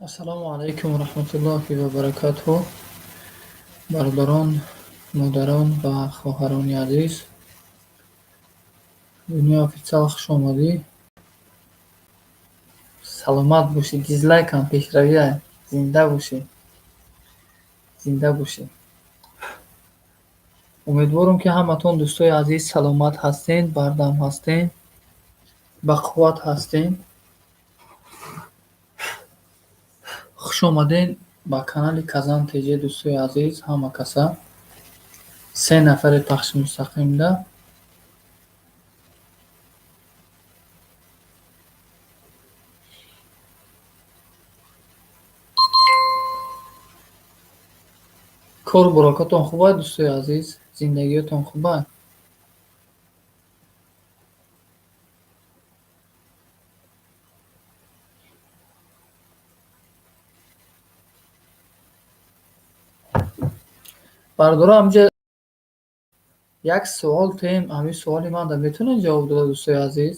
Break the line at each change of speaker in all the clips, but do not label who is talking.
Ассалому алайкум ва раҳматуллоҳи ва баракатуҳ. Бародарон, модарон ва хоҳарони азиз. Дунё офитсиал, хуш омадӣ. Саломат бошӣ. Дизлайкам пешравия. Зинда бошӣ. Зинда бошӣ. Умедворам, ки ҳаматон, дӯстои азиз, саломат ҳастед, бардам ҳастед, бақувват ҳастед. Хуш омадед ба канали Казан ТЖ, дӯстои азиз, ҳама каса. Се нафаре пахши мустақимда. Кору бурокатон хуб аст, дӯстои азиз? Зиндагиётон хуб аст? Бародаро, ҳаминҷа як суол тем, ҳамин суоли манда метавонед ҷавоб дода, дӯстои азиз?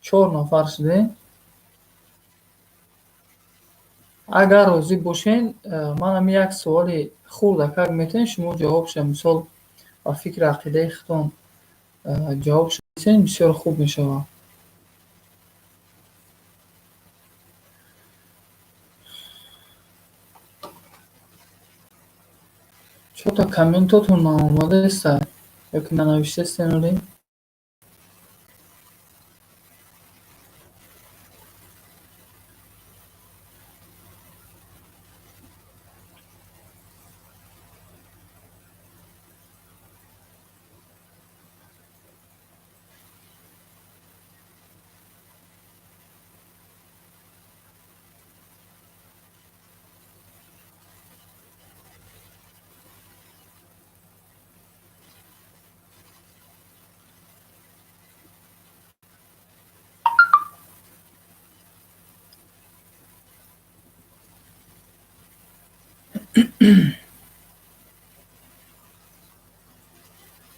Чор нафар шудем. Агар розӣ бошен, ман ҳамин як суоли хурдакак метавонем, шумо ҷавобша, мисол, ба фикри ақидаи худтон ҷавобша бисен, бисёр хуб мешавад. Чё-то комментотон наомадаеста ёки нанавиштаестен оле?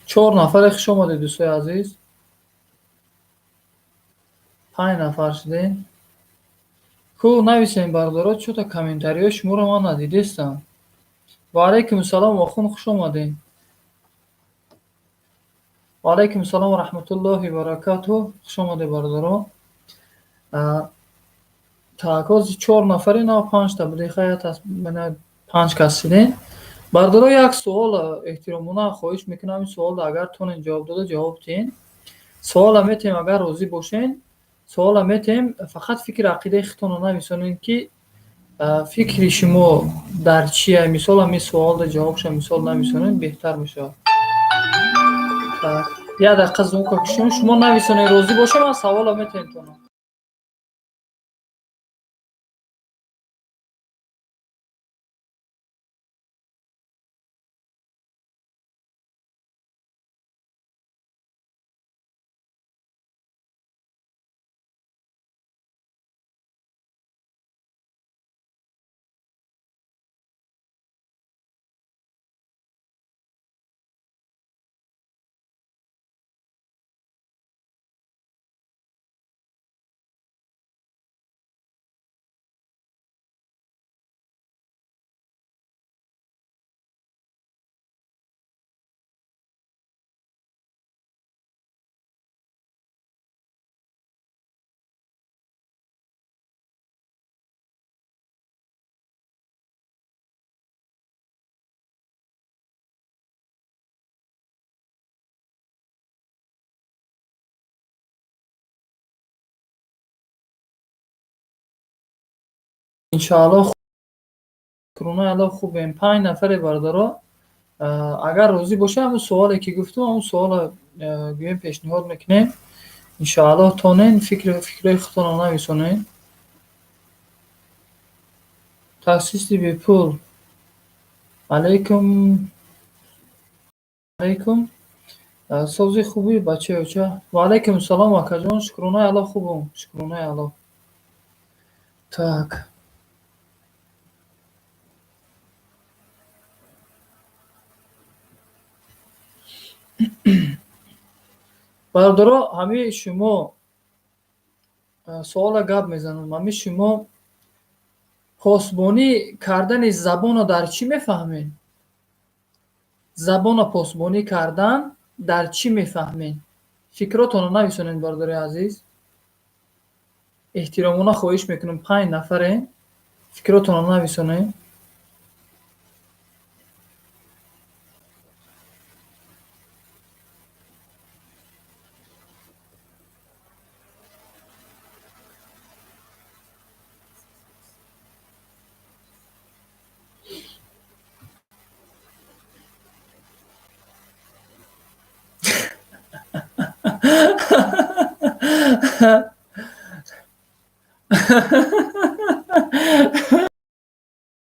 Чор нафаре, хуш омадед, дӯстои азиз. Панҷ нафар шудем. Ку нависем, бародаро, чё-то комментариҳои шуморо ман надидестам. Ва алайкум салом, охун, хуш омадед. Ва алайкум салом ва раҳматуллоҳи ва баракатуҳ. Хуш омадед, бародаро. Так, ҳозир чор нафаре, нав панҷта будем, хай панҷ кас шудем. Бародаро, як суол эҳтиромона хоҳиш мекунам, ин суолро агар тонед ҷавоб дода, ҷавоб диҳед. Суола метиҳем, агар розӣ бошед, суола метиҳем, фақат фикри ақидаи худтонро нависонед, ки фикри шумо дар чия. Мисол, ҳамин суолда ҷавобша, мисол, нависонед, беҳтар мешавад. Так, як дақиқа звука кушем, шумо нависонед, розӣ бошед, ман савола метиҳем тона. Иншоаллоҳ, шукронаи Аллоҳ, хубем. Панҷ нафаре, бародаро, агар розӣ бошед, ҳамун суоле ки гуфтум, ҳамун суоло гӯем, пешниҳод мекунем. Иншоаллоҳ, тонен фикрҳои худтонро нависонед. Таксисти бепул. Алайкум, алайкум. Сози хубӣ, бачаи оча? Ва алайкум салом, акаҷон, шукронаи Аллоҳ, хубум, шукронаи Аллоҳ. Так. Бародаро, ҳамаи шумо суола гап мезанам. Ҳамаи шумо посбонӣ кардани забонро дар чӣ мефаҳмед? Забонро посбонӣ кардан дар чӣ мефаҳмед? Фикротонро нависонед, бародари азиз. Эҳтиромона хоҳиш мекунам, 5 нафаре фикротонро нависонед.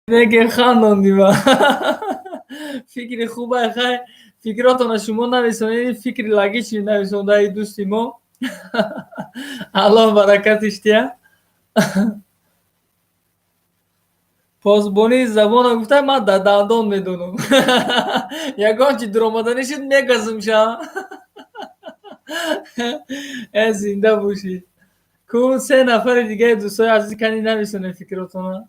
Неке хандондима. Фикри хубай, хай фикротонро шумо нависонед, фикри лагичи нависондаи дӯсти мо. Аллоҳ баракатиш диҳад. Посбонии забонро гуфта ман дар дандон медонам. Ягон чи дуромаданӣ шуд мегазам ша. Э, зинда бошӣ. Ку се нафари дигаи дӯстои азиз кани нависонед фикротонро.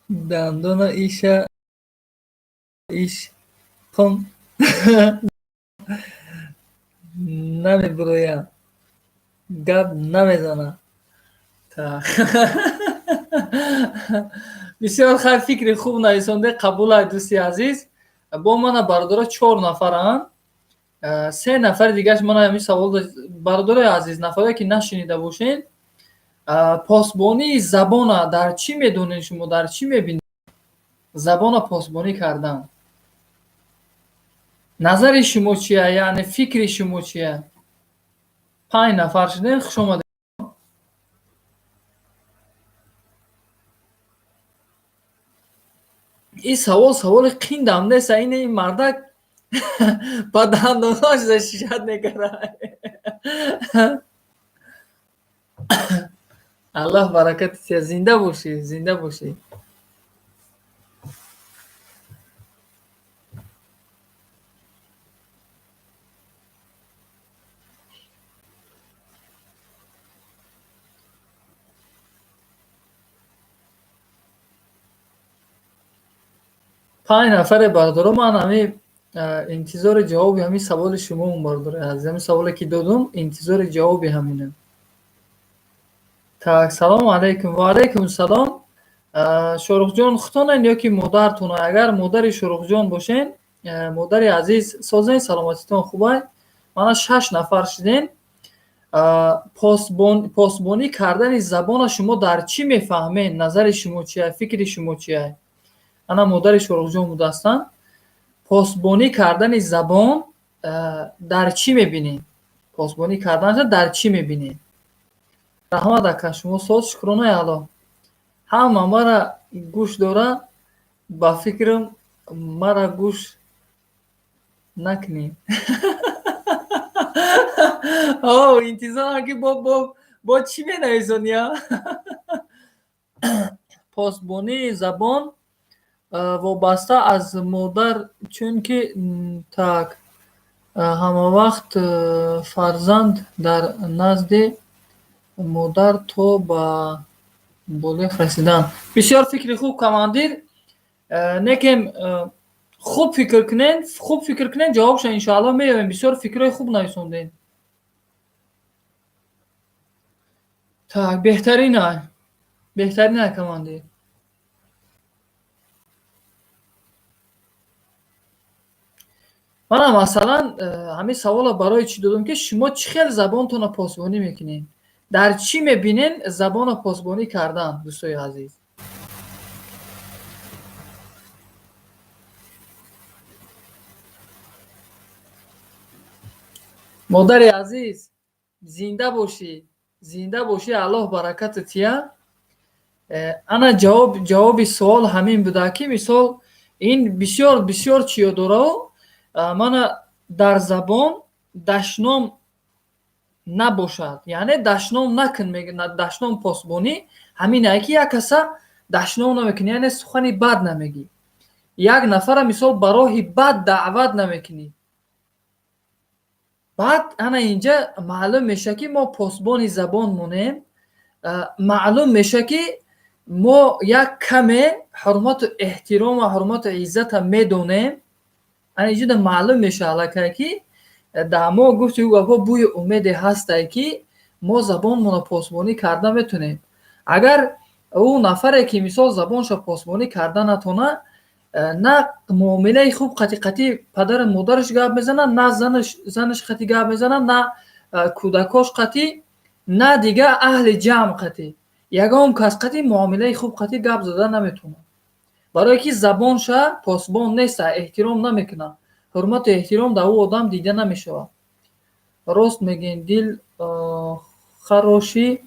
Дандона иша иш қум намебурояд, гап намезанад. Бисёр хайр, фикри хуб нависонде, қабул ай дӯсти азиз. Бо мана бародаро 4 нафаранд. 3 нафари дигааш мана ҳамин савол. Бародарои азиз, нафаре ки нашунида бошед, посбонии забона дар чӣ медонед шумо, дар чӣ мебинед? Забона посбонӣ кардан. Назари шумо чия, яъне фикри шумо чия? 5 нафар шудем, хуш омадед. Ин савол саволи қиндам нест, ин мардак ба дандонаш зашишат мекард. Аллоҳ баракати диҳад. Зинда бошӣ, зинда бошӣ. Панҷ нафаре бародаро, ман ҳамин интизори ҷавоби ҳамин саволи шумоам, бародари азиз. Ҳамин саволе ки додум, интизори ҷавоби ҳаминам. Так, салому алайкум. Ва алайкум салом. Шоҳрухҷон худтонен ё ки модартон? Агар модари Шоҳрухҷон бошен, модари азиз, созен, саломатитон хубай? Мана 6 нафар шудем. Посбонӣ кардани забона шумо дар чӣ мефаҳмед? Назари шумо чия? Фикри шумо чия? Ана модари Шоҳрухҷон будастанд. Посбонӣ кардани забон дар чӣ мебинед? Посбонӣ карданаш дар чӣ мебинед? Раҳмат ака, шумо соз, шукронаи Аллоҳ. Ҳама мара гӯш дора, ба фикрам мара гӯш накунед. О, интизорам ки бо чӣ менависонӣ, а? Посбонии забон вобаста аз модар, чунки так ҳамавақт фарзанд дар назди модар то ба болиғ расидан. Бисёр фикри хуб, командир. Некем хуб фикр кунед, хуб фикр кунед, ҷавобша иншоаллоҳ меёбем. Бисёр фикрҳои хуб нависондед. Так, беҳтарин ай. Беҳтарин ай, командир. Мана, масалан, ҳамин саволро барои чӣ додам, ки шумо чӣ хел забонтонро посбонӣ мекунед, дар чӣ мебинен забонро посбонӣ кардан, дӯстои азиз? Модари азиз, зинда бошӣ, зинда бошӣ, Аллоҳ баракатат тия. Ана, ҷавоби суол ҳамин буда, ки мисол ин бисёр бисёр чиё дорау. Мана, дар забон дашном набошад, яъне дашном накун. Дашном посбонӣ ҳаминае, ки як каса дашном намекунӣ, яъне сухани бад намегӣ, як нафара мисол ба роҳи бад даъват намекунӣ. Баъд ана инҷа маълум мешавад, ки мо посбони забон монем, маълум мешавад, ки мо як каме ҳурмату эҳтиром ва ҳурмату иззата медонем. Ана инҷода маълум мешавад аллакай, ки дар мо, гуфти ӯ гапҳо, бӯи умеде ҳастае, ки мо забонмонро посбонӣ карда метавонем. Агар ӯ нафаре, ки мисол забонашро посбонӣ карда натавонад, на муомилаи хуб қатӣ падару модараш гап мезанад, на занаш қатӣ гап мезанад, на кӯдакош қатӣ, на дигар аҳли ҷамъ қатӣ, ягон кас қатӣ муомилаи хуб қатӣ гап зада наметавонад, барое ки забонша посбон неста, эҳтиром намекунад, ҳурмату эҳтиром дар ӯ одам дида намешавад. Рост мегӯем, дил харошӣ,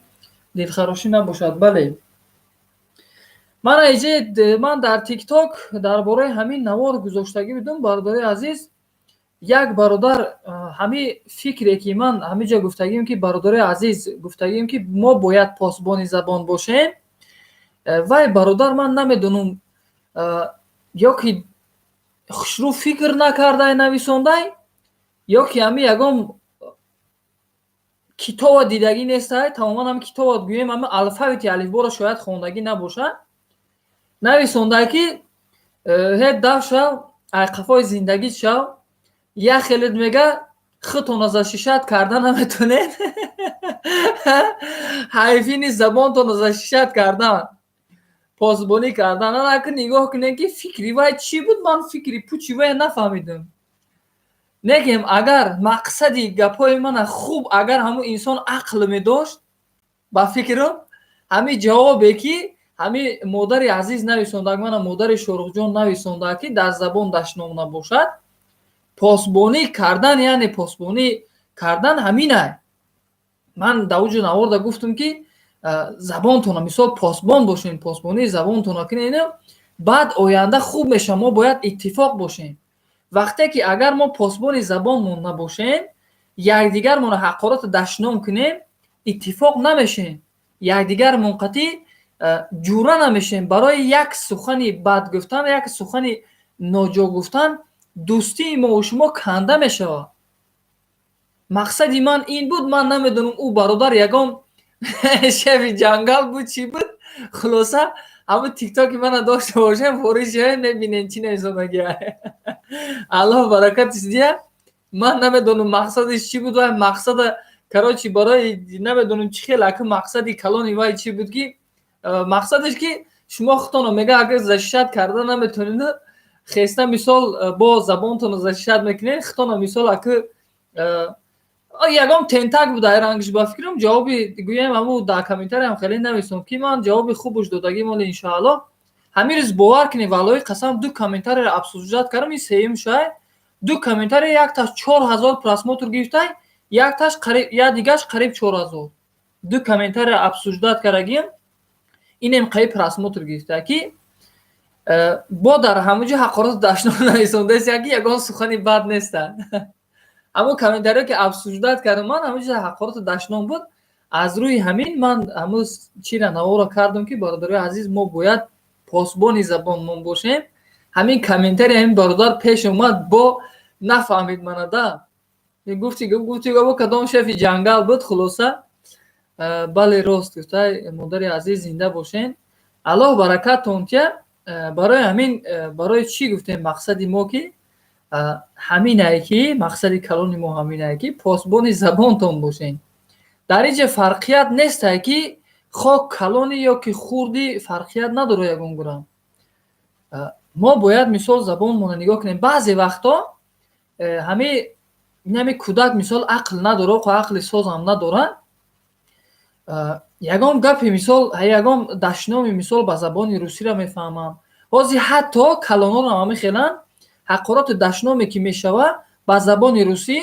дилхарошӣ набошад. Бале, мана иҷе ман дар Тикток дар бораи ҳамин навор гузоштагӣ будум, бародари азиз. Як бародар ҳамин фикре, ки ман ҳамин ҷо гуфтагим, ки бародари азиз, гуфтагим, ки мо бояд посбони забон бошем, вай бародар, ман намедонам, ё ки хушрӯ фикр накардай нависондай, ё ки ҳамин ягон китоба дидагӣ нестай тамоман. Ҳамин китоба, гӯем, ҳамин алфавити алифборо шояд хондагӣ набошад. Нависондай, ки ҳе, дав шав, ай қафои зиндагит шав, як хелет мега, худтонро защищать карда наметонед, ҳайфини забонтонро защищать кардан, посбонӣ кардан. Анаки нигоҳ кунем, ки фикри вай чӣ буд. Ман фикри пучи вай нафаҳмидам. Негем, агар мақсади гапҳои мана хуб, агар ҳамун инсон ақл медошт, ба фикрам, ҳамин ҷавобе, ки ҳамин модари азиз нависонда, мана модари Шоҳрухҷон нависонда, ки дар забон дашном набошад, посбонӣ кардан, яъне посбонӣ кардан ҳаминай. Ман дар уҷо наворда гуфтам, ки забонтона мисол посбон бошем, посбонии забонтона кунем, баъд оянда хуб мешавад. Мо бояд иттифоқ бошем. Вақте ки агар мо посбони забонмон набошем, якдигармонро ҳақорату дашном кунем, иттифоқ намешем, якдигармон қатъӣ ҷура намешем. Барои як сухани бад гуфтан, як сухани ноҷо гуфтан дӯстии мову шумо канда мешавад. Мақсади ман ин буд. Ман намедонам, ӯ бародар ягон шефи ҷангал буд, чӣ буд. Хулоса, ҳамун Тиктоки мана дошта бошем, ворид шавем, мебинем, чӣ нависондагия. Аллоҳ баракатиш диҳад. Ман намедонам, мақсадаш чӣ буд. Вай мақсада, короче, барои намедонам чӣ хел, ака, мақсади калони вай чӣ буд, ки мақсадаш, ки шумо худтонро, мега, агар защищать карда наметонед, хеста мисол бо забонтонро защищать мекунед, худтонро мисол ака ягон тентак буда рангш, ба фикрам. Ҷавоби, гӯям, ҳаму дар комментариям хеле нависом, ки ман ҷавоби хубуш додагим. Оли иншоаллоҳ ҳамин рӯз, бовар кунед, валлоҳи қасам, ду комментарияро обсуждать кардам, ин сеюм шай. Ду комментария, якташ 4000 просмотр гирифтай, якташ қариб, як дигаш қариб 4000. Ду комментария обсуждать кардагим, инем қариб просмотр гирифта, ки бо дар ҳамон ҷо ҳақорату дашном нависондааст, ки ягон сухани бад неста. Ҳамон комментариё, ки обсуждать кардам ман, ҳамон ҷо ҳақорату дашном буд. Аз рӯи ҳамин ман ҳамун чира наворо кардам, ки бародарои азиз, мо бояд посбони забонмон бошем. Ҳамин комментарий ҳамин бародар пеш омад, бо нафаҳмид манада. Гуфти бо кадом шефи ҷангал буд. Хулоса, бале, рост гуфтай, модари азиз, зинда бошен, Аллоҳ баракаттон тия. Барои ҳамин, барои чӣ гуфтем, мақсади мо ки ҳаминае, ки мақсади калони мо ҳаминае, ки посбони забонтон бошен. Дар ин ҷо фарқият нестае, ки хок калони ё ки хурди, фарқият надорад ягон гуна. Мо бояд мисол забонмонро нигоҳ кунем. Баъзе вақтҳо Ҳами инами кӯдак, мисол, ақл надора, ақли созам надора. Ягон гапи, мисол, ягон дашноми, мисол, ба забони русиро мефаҳмам. Ҳозир ҳатто калонорам ҳами хелан ҳақорати дашноме ки мешава ба забони русӣ,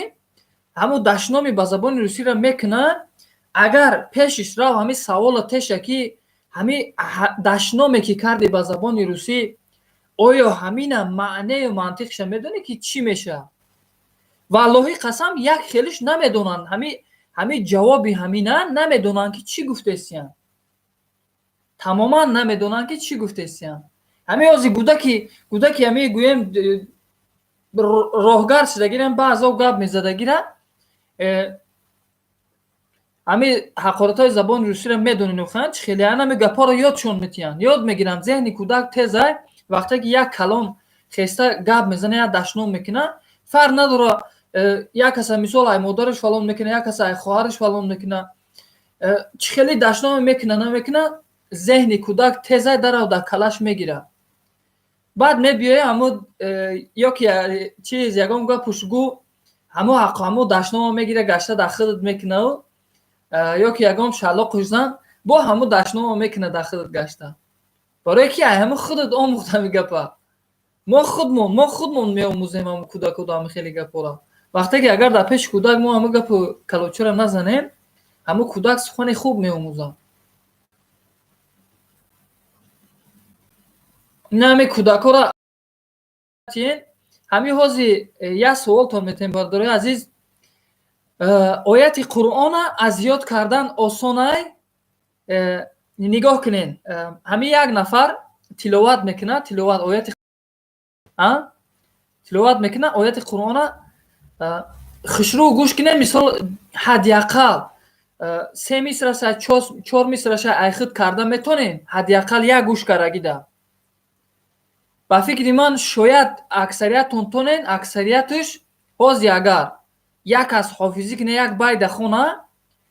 ҳамун дашноми ба забони русиро мекунад. Агар пешиш рав, ҳами саволо теша, ки ҳами дашноме ки карди ба забони русӣ, оё ҳамина маънею мантиқша медонӣ, ки чӣ мешавад? Валлоҳи қасам, як хелиш намедонанд. Ҳами ҷавоби ҳамина намедонанд, ки чӣ гуфтесиянд, тамоман намедонанд, ки чӣ гуфтесиянд. Ҳами ҳозир гудаки ҳами гӯем роҳгар шудагирам, баъзо гап мезадагира, ҳами ҳақоратҳои забони русиро медонину хан чӣ хеле анами гапҳоро ёдшон метиҳанд, ёд мегиранд. Зеҳни кӯдак тезай. Вақте ки як калон хеста гап мезана, як дашном мекуна, фарқ надора, як каса, мисол, ай модараш фалон мекуна, як каса ай хоҳараш фалон мекуна, чӣ хеле дашноме мекуна, намекуна, зеҳни кӯдак тезай, дарав дар калаш мегирад. Баъд мебиёя ҳамо ё ки чиз, ягон гапуш гӯ, ҳамо дашнома мегира, гашта дар худат мекунау, ё ки ягон шалоқуш зан, бо ҳамо дашнома мекуна дар худат гашта, барое ки ай ҳамо худат омӯхт ҳами гапа. Мо худмон меомӯзем ҳамо кӯдакоду ҳами хеле гапҳоро. Вақте ки агар дар пеши кӯдак мо ҳамо гапу калочаро назанем, ҳамо кӯдак сухани хуб меомӯзад. Ина ҳами кӯдакҳоро ҳами ҳози як суолтон метем, бародарои азиз. Ояти Қуръона аз ёд кардан осонай? Нигоҳ кунен, ҳами як нафар тиловат мекунад, тиловат ояти тиловат мекунад, ояти Қуръона хушрӯ гӯш кунед. Мисол, ҳадди ақал се мисраша, чор мисраша айхуд карда метонем, ҳадди ақал як гӯш карагида. Ба фикри ман, шояд аксариятон тонен. Аксарияташ ҳози агар як кас ҳофизӣ куна, як байда хона,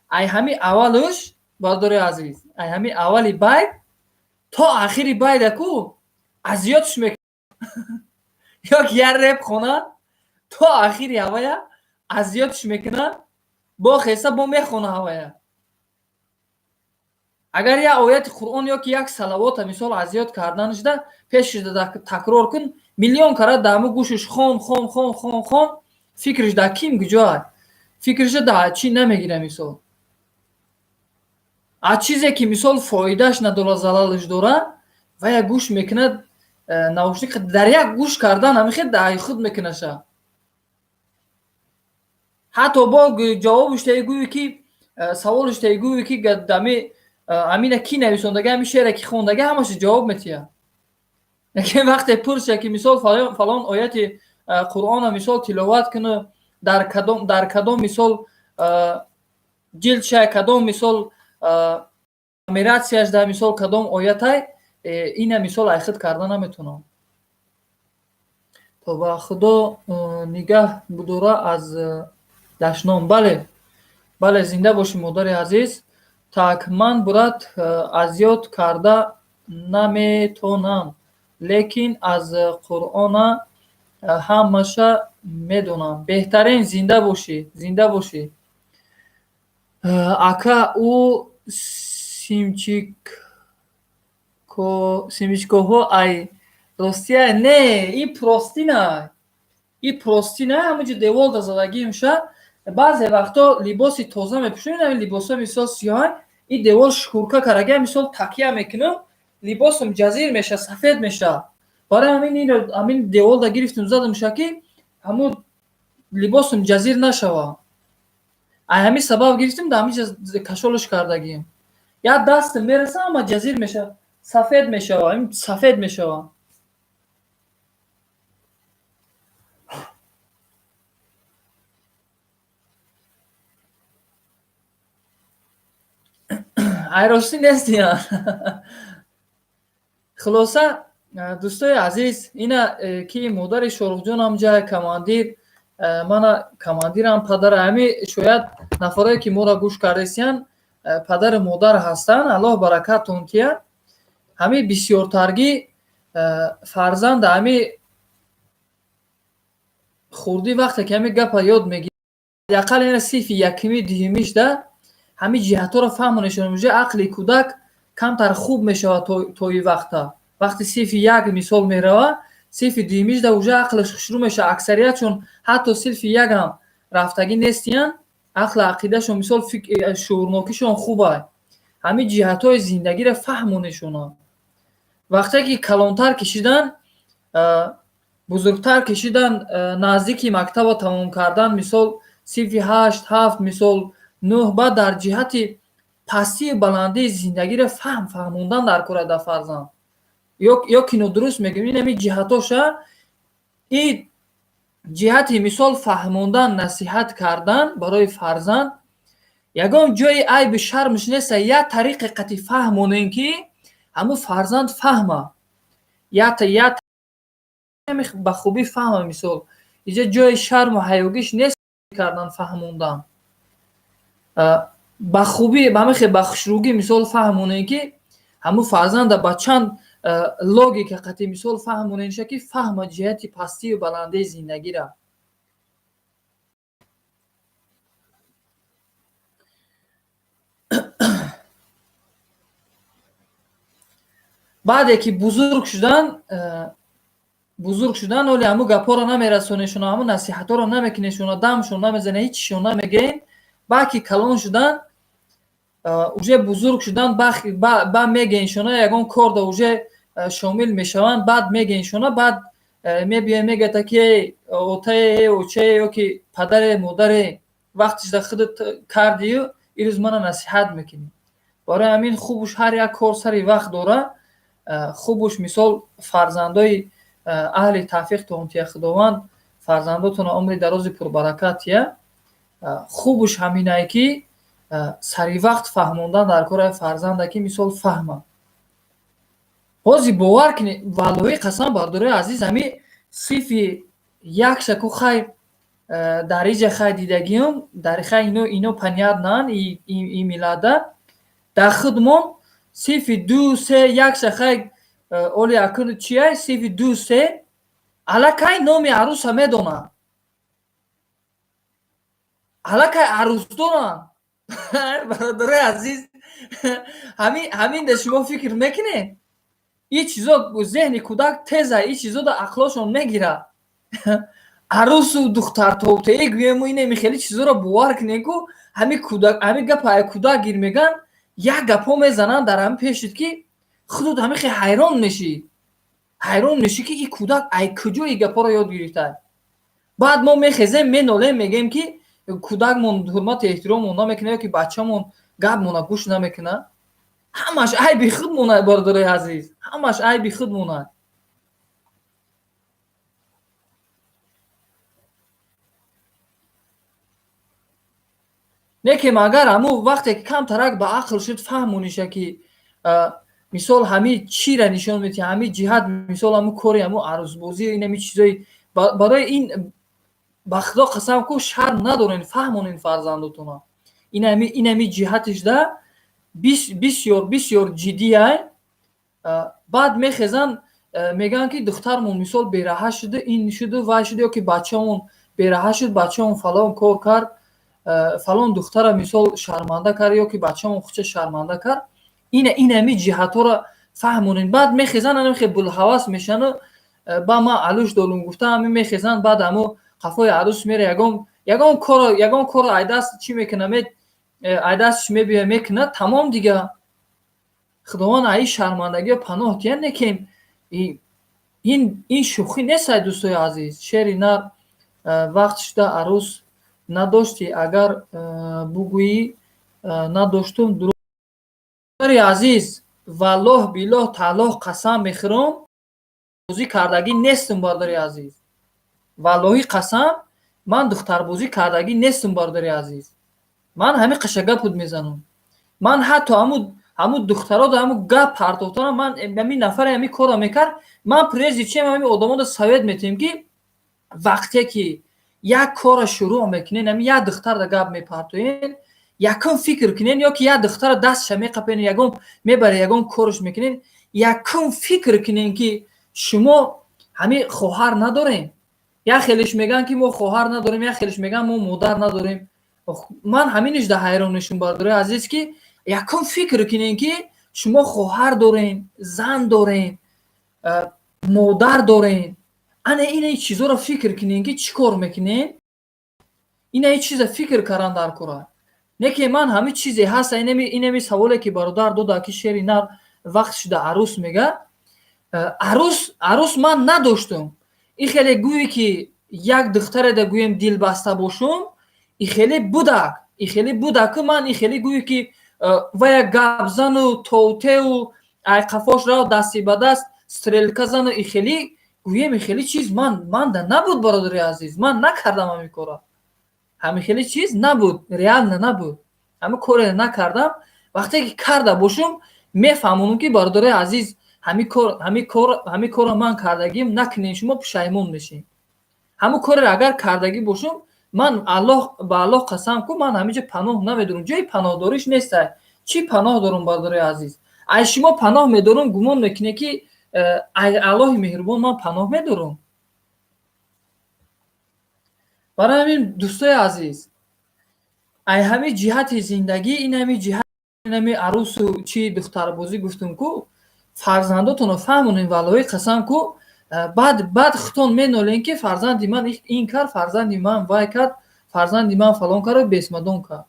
ай ҳами аввалуш, бародарои азиз, ай ҳами аввали байт то ахири байда ку аз ёдш мекунад, ё ки як реп хона, то ахири ҳавая аз ёдш мекунад, бо хеса бо мехона ҳавая. Агар як ояти Қуръон ё ки як салавота, мисол, аз ёд карданашда пешшуда такрор кун, миллион карат дар ҳамун гӯшаш хон, хон, хон, хон, хон, фикриш дар ким куҷоа, фикриша дар чӣ намегира. Мисол, аз чизе ки, мисол, фоидааш надорад, залалаш дорад, вая гӯш мекунад. Наушник дар як гӯш кардан ҳамихел дар худ мекунаша. Ҳатто бо ҷавобиш тегӯе ки саволиш тегӯе ки дами амина ки нависондаги, ҳами шеъре ки хондаги, ҳамаша ҷавоб метиҳад. Лекин вақте пурса ки, мисол, фалон ояти Қуръона, мисол, тиловат куну дар кадом, мисол, ҷилдшай, кадом, мисол, нумерацияш дар, мисол, кадом оятай, ина, мисол, айхуд карда наметавонам. То ба Худо нигаҳ будора аз дашном. Бале, бале, зинда бошӣ, модари азиз. Так, ман, брат, аз ёд карда наметонам, лекин аз Қуръона ҳамаша медонам. Беҳтарин, зинда бошӣ, зинда бошӣ, ака. Ӯ семечкоҳо ай ростия? Не, ин простыня, ин простыня ҳаминҷо деволда задагиимша. Баъзе вақто либоси тоза мепӯшем, либосҳо, мисол, сиёҳан, ин девол шкурка карагия, мисол, такя мекунам, либосам ҷазир меша, сафед меша. Барои ҳамин ҳамин деволда гирифтум, задамша, ки ҳамун либосам ҷазир нашава. Ай ҳамин сабаб гирифтем, дар ҳаминҷа кашолаш кардагием. Як дастам мераса, ама ҷазир меша, сафед мешава, сафед мешава. Айростӣ нестиям. Хулоса, дӯстои азиз, ина ки модари Шоҳрухҷонам ҷай командир, мана командирам падара. Ҳами шояд нафарое ки моро гӯш кардесиянд, падару модар ҳастанд, Аллоҳ баракаттон кият. Ҳами бисёртаргӣ фарзанда ҳами Хурдӣ вақте ки ҳамин гапа ёд мегирад, ақал ина синфи якумӣ, дуюмишда ҳамин ҷиҳатҳоро фаҳмонешон, уже ақли кӯдак камтар хуб мешавад то и вақта. Вақти синфи як мисол мерава, синфи дуюмишда уже ақлаш хушрӯ мешавад. Аксариятшон ҳатто синфи якам рафтагӣ нестиянд, ақлу ақидашон, мисол, шуурнокишон хубай. Ҳамин ҷиҳатҳои зиндагиро фаҳмонешонанд. Вақте ки калонтар кишидан, бузургтар кишидан, наздики мактабро тамом кардан, мисол, синфи ҳашт, ҳафт, мисол, нӯҳ, баъд дар ҷиҳати пастию баландии зиндагиро фаҳмондан дар кора дар фарзанд. Ё ки нодуруст мегӯем, ин ҳамин ҷиҳатоша, и ҷиҳати, мисол, фаҳмондан, насиҳат кардан барои фарзанд ягон ҷои айби шармш неста. Як тариқе қати фаҳмонем, ки ҳамун фарзанд фаҳма, як ба хубӣ фаҳма. Мисол, иҷа ҷои шарму ҳаёгиш нест кардан, фаҳмондан ба хубӣ, ба ҳамин ба хушрӯгӣ, мисол, фаҳмонем, ки ҳамун фарзанда ба чанд логика қати, мисол, фаҳмонемша, ки фаҳма ҷиҳати пастию баландии зиндагиро. Баъде ки бузург шудан, оли ҳамун гапҳоро намерасонешона, ҳамун насиҳатҳоро намекунешона, дамшон намезане, ҳичишон намегӯем. Баъд ки калон шудан, уже бузург шудан, ба мегӯеншона, ягон корда уже шомил мешаванд, баъд мегӯеншона, баъд мебиёем, мегӯяд, ки отае, очае, ё ки падаре, модаре, вақтишда худат кардию ирӯз мана насиҳат мекунӣ. Барои ҳамин хубуш ҳар як кор сари вақт дора. Хубуш, мисол, фарзандои аҳли тавфиқ тонтия, Худованд фарзандотона умри дарози пурбаракат тия. Хубуш ҳаминае, ки сари вақт фаҳмондан дар кори фарзанда, ки, мисол, фаҳма. Ҳозир бовар кунед, валлоҳи қасам, бардорои азиз, ҳами синфи якша ку, хай, дар иҷа, хай, дидагиём, дар, хай, ино понятно анд и миллатда. Дар худмон синфи ду, се, якша, хай, оли акн чия, синфи ду, се аллакай номи арӯса медонанд, аллакай арӯс доранд. Бародарои азиз, ҳамин да шумо фикр мекунед, ин чизо зеҳни кӯдак теза, ин чизо да ақлошон мегирад. Арӯсу духтартобтае гӯему инеми хеле чизоро бовар кунед, ку ҳамин кӯдак ҳамин гапа ай кӯдак гир мегӯянд, як гапҳо мезананд дар ҳамин пешит, ки худут ҳамин хел ҳайрон мешӣ, ҳайрон мешӣ, ки ин кӯдак ай куҷо ин гапҳоро ёд гирифта. Баъд мо мехезем, менолем, мегӯем, ки кӯдакмон ҳурмату эҳтироммон намекунад ё ки бачамон гапмона гӯш намекунад. Ҳамаш айби худмонад, бародарои азиз, ҳамаш айби худмонад. Не ки магар ҳамун вақте ки камтарак ба ақл шуд, фаҳмониша, ки, мисол, ҳамин чиро нишон медиҳад, ҳамин ҷиҳат, мисол, ҳамун кори ҳамун арӯсбозӣ, инами чизои барои ин, ба Худо қасам ку, шарм надорен, фаҳмонен фарзандотона. Инами ҷиҳатишда бисёр бисёр ҷиддиай. Баъд мехезанд, мегӯянд, ки духтармон, мисол, бераҳа шуду, ин шуду, вай шуду, ё ки бачаамон бераҳа шуд, бачаамон фалон кор кард, фалон духтара, мисол, шарманда кард, ё ки бачаамон худша шарманда кард. Инами ҷиҳатҳоро фаҳмонем. Баъд мехезанд, ана булҳавас мешану ба ман алӯш долум гуфта, ҳамин мехезанд, баъд ҳамо қафои арӯс мере, ягон корро айдаст чӣ мекунад, айдастш мебиёя, мекунад, тамом дига. Худованд аи шармандагиро паноҳ диҳад. Некем ин шӯхӣ нест, ай дӯстои азиз. Шери нар, вақт шуда арӯс надоштӣ, агар бугӯӣ надоштум, дурӯғ. Азиз, валлоҳ, биллоҳ, тааллоҳ қасам мехӯрам, бозӣ кардагӣ нестам, бародари азиз. Валлоҳи қасам, ман духтарбозӣ кардагӣ нестам, бародари азиз. Ман ҳамин қаша гапут мезанам. Ман ҳатто ҳамун духтаро ҳамун гап партофтанам, ман ҳамин нафаре ҳамин корро мекард. Ман прежде чем ҳамин одаморо совет метиҳем, ки вақте ки як корро шурӯъ мекунен, ҳамин як духтарро гап мепартоен, якум фикр кунен, ё ки як духтара дастша меқапен, ягон мебаре, ягон корш мекунен, якум фикр кунен, ки шумо ҳамин хоҳар надорем. Як хелиш мегӯянд, ки мо хоҳар надорем, як хелиш мегӯянд, мо модар надорем. Ман ҳаминиш да ҳайрон мешум, бародарои азиз, ки якум фикр кунем, ки шумо хоҳар дорем, зан дорем, модар дорем. Ана ина чизоро фикр кунем, ки чӣ кор мекунем. Ина чиза фикр кардан дар кора. Не ки ман ҳамин чизе ҳаст, инами саволе, ки бародар дода, ки шери нар вақт шуда арӯс мега. Арӯс ман надоштум. И хеле гӯе, ки як духтареда гӯем дилбаста бошум, и хеле будак, и хеле будак, ман и хеле гӯе, ки вая гапзану товтеу ай қафош рав дасти ба даст стрелка зану, и хеле гӯем, и хеле чиз манда набуд, бародари азиз, ман накардам ҳамин кора. Ҳамин хеле чиз набуд, реально набуд. Ҳамин коре накардам. Вақте ки карда бошум, мефаҳмонам, ки бародари азиз, ҳамин корро ман кардагим, накунем, шумо пушаймон мешем. Ҳамин кореро агар кардагӣ бошум, ман Аллоҳ ба Аллоҳ қасам ку, ман ҳаминҷо паноҳ намедорам, ҷои паноҳдориш нестай. Чӣ паноҳ дорум, бародари азиз? Ай шумо паноҳ медорум, гумон мекунед, ки ай Аллоҳи меҳрубон ман паноҳ медорум? Барои ҳамин, дӯстои азиз, ай ҳамин ҷиҳати зиндагӣ, ин ҳамин ҷиҳат, ин ҳамин арӯсу чи духтарбозӣ гуфтум ку, фарзандотонро фаҳмонем, валлоҳи қасам ку, баъд худтон менолем, ки фарзанди ман ин кард, фарзанди ман вай кард, фарзанди ман фалон карду бесмадон кард.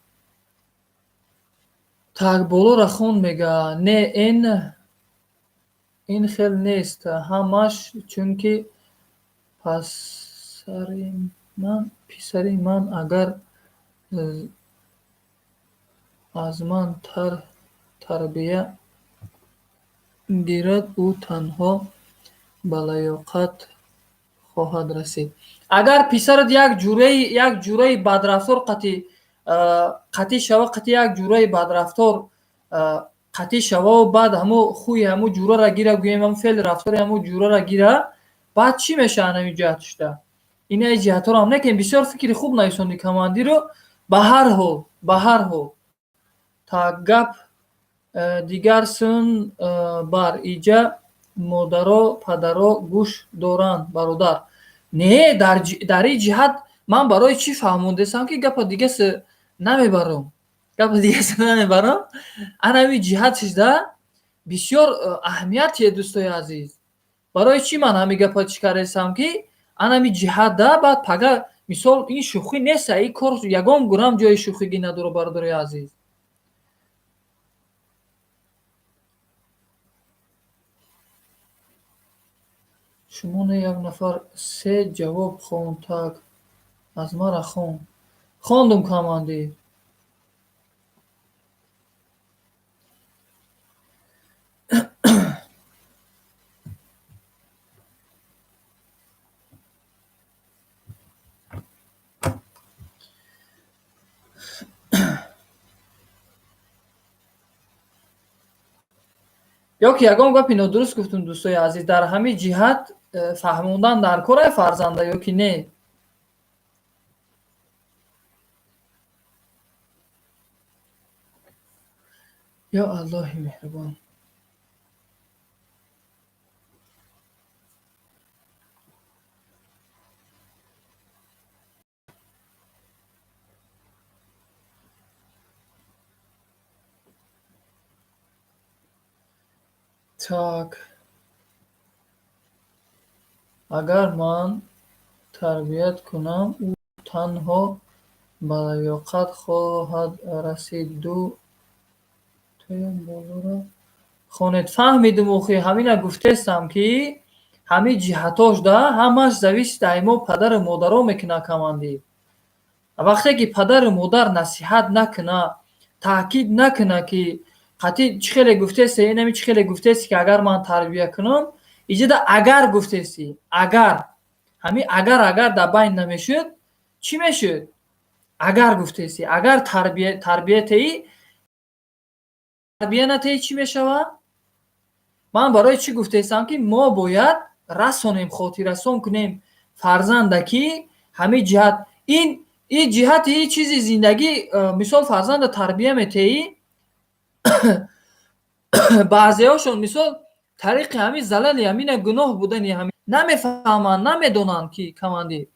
Так, болора хон мега. Не, ин хел нест ҳамаш, чунки писари ман агар аз ман тарбия гирад, ӯ танҳо ба лаёқат хоҳад расид. Агар писарат як ҷураи бадрафтор қатӣ шава, қатӣ як ҷураи бадрафтор қатӣ шававу баъд ҳамо хӯи ҳамо ҷурара гира, гӯем, ҳамо феъли рафтори ҳамо ҷурара гира, баъд чӣ мешавад ҳамин ҷиҳатшуда? Инаи ҷиҳатҳоро ҳам некем. Бисёр фикри хуб нависондӣ, командиру. Ба ҳар ҳол, та гап дигар сун бар иҷа модаро, падаро гӯш доранд, бародар. Не, дар ин ҷиҳат ман барои чӣ фаҳмондесам, ки гапа дигасе намебарам, гапа дигасе намебарам. Ана ҳамин ҷиҳатшда бисёр аҳамиятие, дӯстои азиз. Барои чӣ ман ҳамин гапа чӣ кардесам, ки ана ҳамин ҷиҳатда баъд пага, мисол, ин шӯхӣ неста, ин кор ягон гурам ҷои шӯхигӣ надорад, бародари азиз. Шумо не, як нафар се ҷавоб хонд. Так, аз мара хон. Хондум, командир. Ё ки ягон гапи нодуруст гуфтум, дӯстои азиз? Дар ҳамин ҷиҳат фаҳмондан дар кор ай фарзанда ё ки не? Ё Аллоҳи меҳрубон! Так, агар ман тарбият кунам, ӯ танҳо ба лаёқат хоҳад расид. Ду болоро хонед. Фаҳмидум, охи, ҳамина гуфтестам, ки ҳамин ҷиҳатош да ҳамаш зависит ай мо падару модаро мекунад, командир. Вақте ки падару модар насиҳат накуна, таъкид накуна, ки қатъи чӣ хеле гуфтесте, инами чӣ хеле гуфтесте, ки агар ман тарбия кунам, иҷода агар гуфтестӣ, агар ҳамин агар дар байн намешуд, чӣ мешуд? Агар гуфтестӣ, агар тарбиятаи тарбия натаи, чӣ мешавад? Ман барои чӣ гуфтестам, ки мо бояд расонем, хотиррасон кунем фарзанда, ки ҳамин ҷиҳат, ин ҷиҳати ин чизи зиндагӣ, мисол, фарзанда тарбия метеҳӣ, баъзеҳошон, мисол, тариқи ҳамин залали ҳамина гуноҳ будани ҳамин. Намефаҳманд, намедонанд, ки командир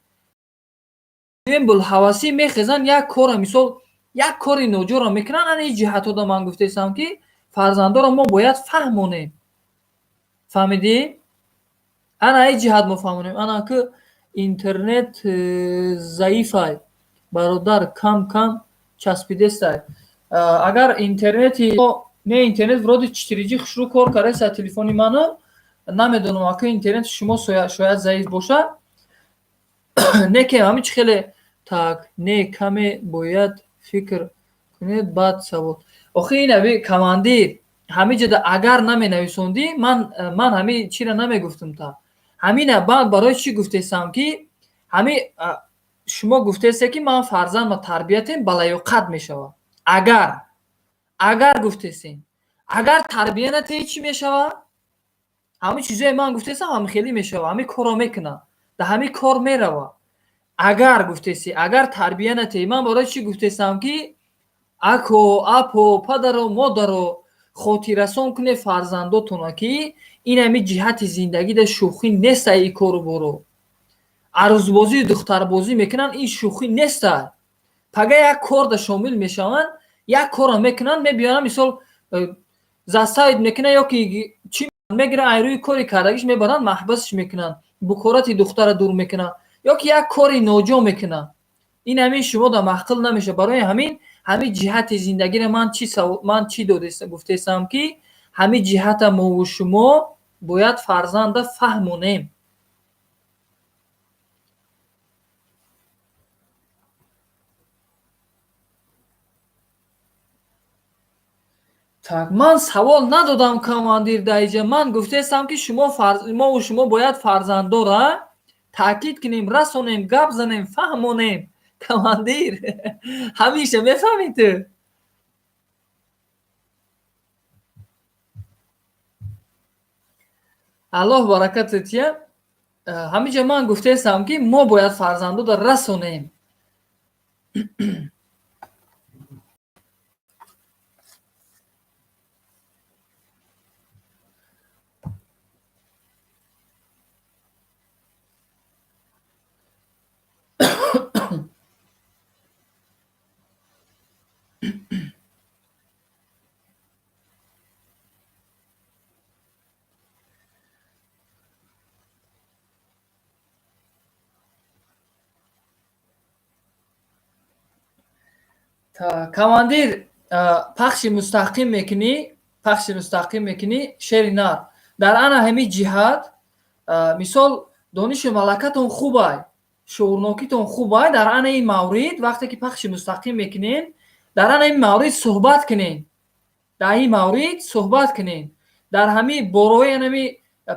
булҳавасӣ мехезанд, як кора, мисол, як кори ноҷоро мекунанд. Ана ин ҷиҳатҳода ман гуфтаистам, ки фарзандоро мо бояд фаҳмонем. Фаҳмидӣ? Ана ин ҷиҳат мо фаҳмонем. Ана ки интернет заифай, бародар, кам кам часпидестай. Агар интернети не, интернет вроде 4G хушрӯ кор кардаест телефони ману, намедонам, ака, интернети шумо шояд заиф бошад. Не ки ҳамин чи хеле так не, каме бояд фикр кунед, баъд савол. Охи ин аби командир, ҳамин ҷода агар наменависондӣ, ман ҳамин чиро намегуфтам. Та ҳамина баъд барои чӣ гуфтесам, ки ҳами шумо гуфтесе, ки ман фарзандма тарбиятем, балаёқат мешавад. Агар гуфтесем, агар тарбия натеҳӣ, чӣ мешавад? Ҳамин чизое ман гуфтесам, ҳамин хелӣ мешавад, ҳамин корро мекунад, дар ҳамин кор меравад. Агар гуфтесӣ, агар тарбия натеҳӣ, ман барои чӣ гуфтесам, ки ако, апо, падару модаро, хотиррасон кунед фарзандотона, ки ин ҳамин ҷиҳати зиндагида шӯхӣ неста. Ин кору боро арӯзбозию духтарбозӣ мекунанд, ин шӯхӣ неста. Пага як корда шомил мешаванд, як корро мекунанд, мебиёранд, мисол, заставить мекунанд ё ки чӣ мегиранд, ай рӯи кори кардагиш мебаранд, маҳбасш мекунанд, букорати духтара дур мекунанд ё ки як кори ноҷо мекунанд. Ин ҳамин шумо да маъқул намешавад. Барои ҳамин ҳамин ҷиҳати зиндагиро ман чӣ гуфтесам, ки ҳамин ҷиҳата мову шумо бояд фарзанда фаҳмонем. Так, ман савол надодам, командир, даиҷа. Ман гуфтаистам, ки шумо мову шумо бояд фарзандора таъкид кунем, расонем, гап занем, фаҳмонем. Командир, ҳамеша мефаҳмӣ ту? Аллоҳ баракатат тия. Ҳамиҷа ман гуфтаистам, ки мо бояд фарзандода расонем. Командир, пахши мустақим мекунӣ, пахши мустақим мекунӣ, шери нар. Дар ана ҳамин ҷиҳат, мисол, донишу малакатон хубай, шуурнокитон хубай, дар ана ин маврид вақте ки пахши мустақим мекунем, дар ана ин маврид суҳбат кунем, дар ин маврид суҳбат кунем, дар ҳамин борои анами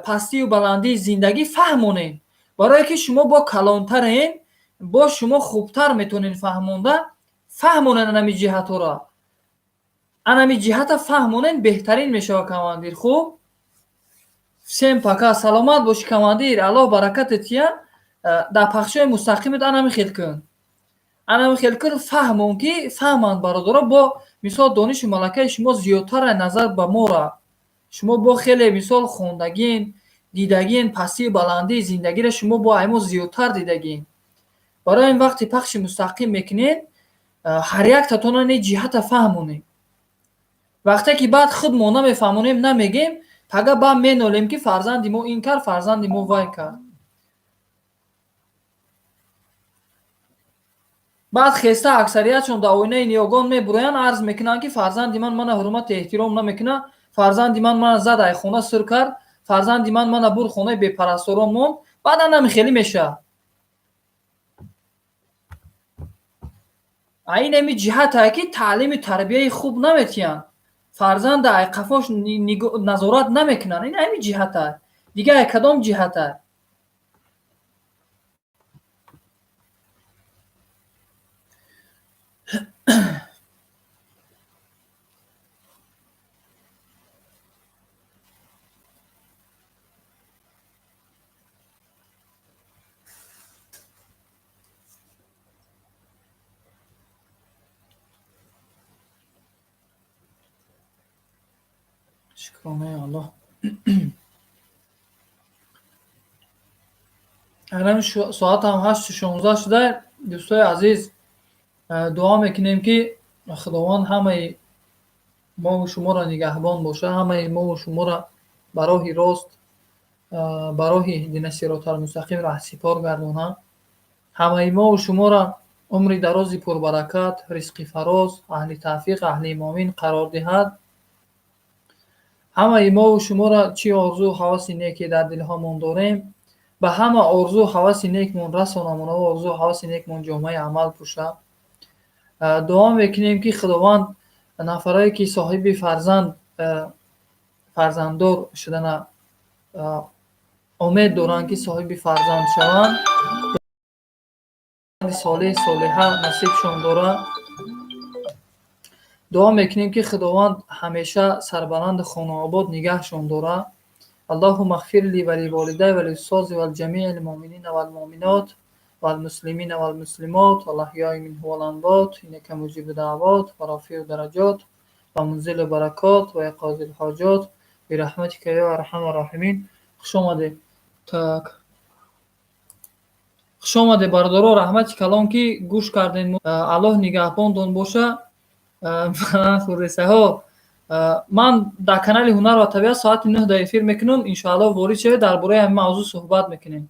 пастию баландии зиндагӣ фаҳмонем, барое ки шумо бо калонтарен, бо шумо хубтар метавонед фаҳмонда. Фаҳмонед анами ҷиҳатҳоро, анами ҷиҳата фаҳмонед, беҳтарин мешавад, командир. Хуб, всем пока, саломат бошӣ, командир, Аллоҳ баракатат тия. Дар пахшҳои мустақимат анами хел кун, анами хел кун, фаҳмон, ки фаҳманд бародаро. Бо мисол, донишу малакаи шумо зиёдтара назар ба мора. Шумо бо хеле, мисол, хондагин, дидагин, пастию баландии зиндагиро шумо бо аймо зиёдтар дидагин. Барои ин вақти пахши мустақим мекунед, ҳар яктатона не ҷиҳата фаҳмонем. Вақте ки баъд худ мо намефаҳмонем, намегем, пага баъд менолем, ки фарзанди мо ин кард, фарзанди мо вай кард. Баъд хеста аксариятшон дар оинаи ниёгон мебуроянд, арз мекунанд, ки фарзанди ман мана ҳурмату эҳтиром намекунад, фарзанди ман мана зад, ай хона сир кард, фарзанди ман мана бур, хонаи бепарасторон монд. Баъдан намихелӣ мешавад. А ин ҳами ҷиҳатае, ки таълими тарбияи хуб наметиҳанд, фарзанда ай қафош назорат намекунанд. Ин ҳами ҷиҳатае, дигар ай кадом ҷиҳатае? Шукронаи Аллоҳ. Ҳанами соатам 8:16 шуда. Дӯстои азиз, дуо мекунем, ки Худованд ҳамаи мову шуморо нигаҳбон боша, ҳамаи мову шуморо ба роҳи рост, ба роҳи اهدنا الصراط المستقيم раҳсипор гардонад, ҳамаи мову шуморо умри дарози пурбаракат, ризқи фароз, аҳли тавфиқ, аҳли муъмин қарор диҳад. Ҳамаи мову шуморо чӣ орзу ҳаваси неке дар дилҳомон дорем, ба ҳама орзу ҳаваси некмон расонамон, орзу ҳаваси некмон ҷомаи амал пӯша. Дуо мекунем, ки Худованд нафарое ки соҳиби фарзанд, фарзанддор шудана умед доранд, ки соҳиби фарзанд шаванд, солеҳ, солиҳа насибшон дорад. Дуо мекунем, ки Худованд ҳамеша сарбаланду хонаобод нигаҳшон дорад. اللهم اغفر لي ولوالدي ولأستاذي ولجميع المؤمنين والمؤمنات والمسلمين والمسلمات الأحياء منهم والأموات إنك مجيب الدعوات ورافع الدرجات ومنزل البركات وقاضي الحاجات برحمتك يا أرحم الراحمين. Хуш омадед. Так, хуш омадед, бародаро. Раҳмати калон, ки гӯш кардем. Аллоҳ нигаҳбонтон боша. Хурдесаҳо, ман дар канали «Ҳунар ва табиат» соати 9 дар эфир мекунам. Иншоаллоҳ, ворид шавед, дар бораи ҳамин мавзӯъ суҳбат мекунем.